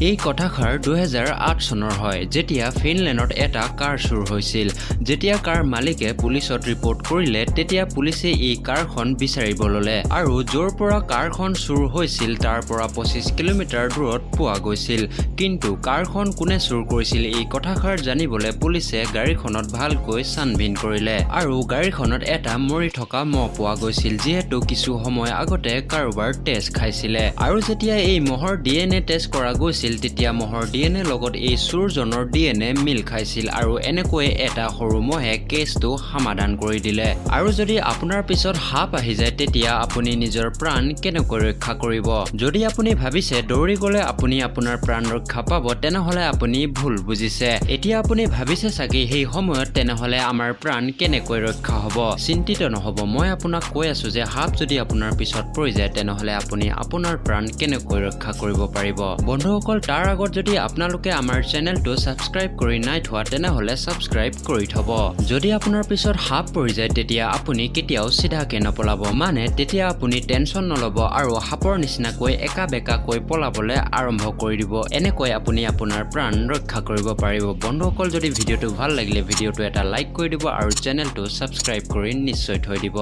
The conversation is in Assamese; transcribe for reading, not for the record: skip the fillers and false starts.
এই কথাষাৰ 2008 চনৰ হয়, যেতিয়া ফিনলেণ্ডত এটা কাৰ চুৰ হৈছিল। যেতিয়া কাৰ মালিকে পুলিচত ৰিপৰ্ট কৰিলে, তেতিয়া পুলিচে এই কাৰখন বিচাৰিব ল'লে আৰু য'ৰ পৰা কাৰখন চুৰ হৈছিল, তাৰ পৰা 25 কিলোমিটাৰ দূৰত পোৱা গৈছিল। কিন্তু কাৰখন কোনে চুৰ কৰিছিল, এই কথাষাৰ জানিবলৈ পুলিচে গাড়ীখনত ভালকৈ চানভিন কৰিলে আৰু গাড়ীখনত এটা মৰি থকা মহ পোৱা গৈছিল, যিহেতু কিছু সময় আগতে কাৰোবাৰ তেজ খাইছিলে। আৰু যেতিয়া এই মহৰ ডিএনএ টেষ্ট কৰা গৈছিল, তেতিয়া মহৰ ডিএনএ লগত এই চোৰজনৰ ডিএনএ মিল খাইছিল আৰু এনেকৈ এটা সৰু মহে কেছটো সমাধান কৰি দিলে। আৰু যদি আপোনাৰ পিছত সাপ আহি যায়, তেতিয়া আপুনি নিজৰ প্ৰাণ কেনেকৈ ৰক্ষা কৰিব? যদি আপুনি ভাবিছে দৌৰি গ'লে আপুনি আপোনাৰ প্ৰাণ ৰক্ষা পাব, তেনেহ'লে আপুনি ভুল বুজিছে। এতিয়া আপুনি ভাবিছে চাগে, সেই সময়ত তেনেহ'লে আমাৰ প্ৰাণ কেনেকৈ ৰক্ষা হ'ব? চিন্তিত নহ'ব। মই আপোনাক কৈ আছো যে সাপ যদি আপোনাৰ পিছত পৰি যায়, তেনেহ'লে আপুনি আপোনাৰ প্ৰাণ কেনেকৈ ৰক্ষা কৰিব পাৰিব। বন্ধুসকল, তাৰ আগত যদি আপোনালোকে আমাৰ চেনেলটো ছাবস্ক্ৰাইব কৰি নাই থোৱা, তেনেহ'লে ছাবস্ক্ৰাইব কৰি থ'ব। যদি আপোনাৰ পিছত সাপ পৰি যায়, তেতিয়া আপুনি কেতিয়াও চিধাকে নপলাব। মানে তেতিয়া আপুনি টেনশ্যন নল'ব আৰু সাপৰ নিচিনাকৈ একা বেকাকৈ পলাবলৈ আৰম্ভ কৰি দিব। এনেকৈ আপুনি আপোনাৰ প্ৰাণ ৰক্ষা কৰিব পাৰিব। বন্ধুসকল, যদি ভিডিঅ'টো ভাল লাগিলে ভিডিঅ'টো এটা লাইক কৰি দিব আৰু চেনেলটো ছাবস্ক্ৰাইব কৰি নিশ্চয় থৈ দিব।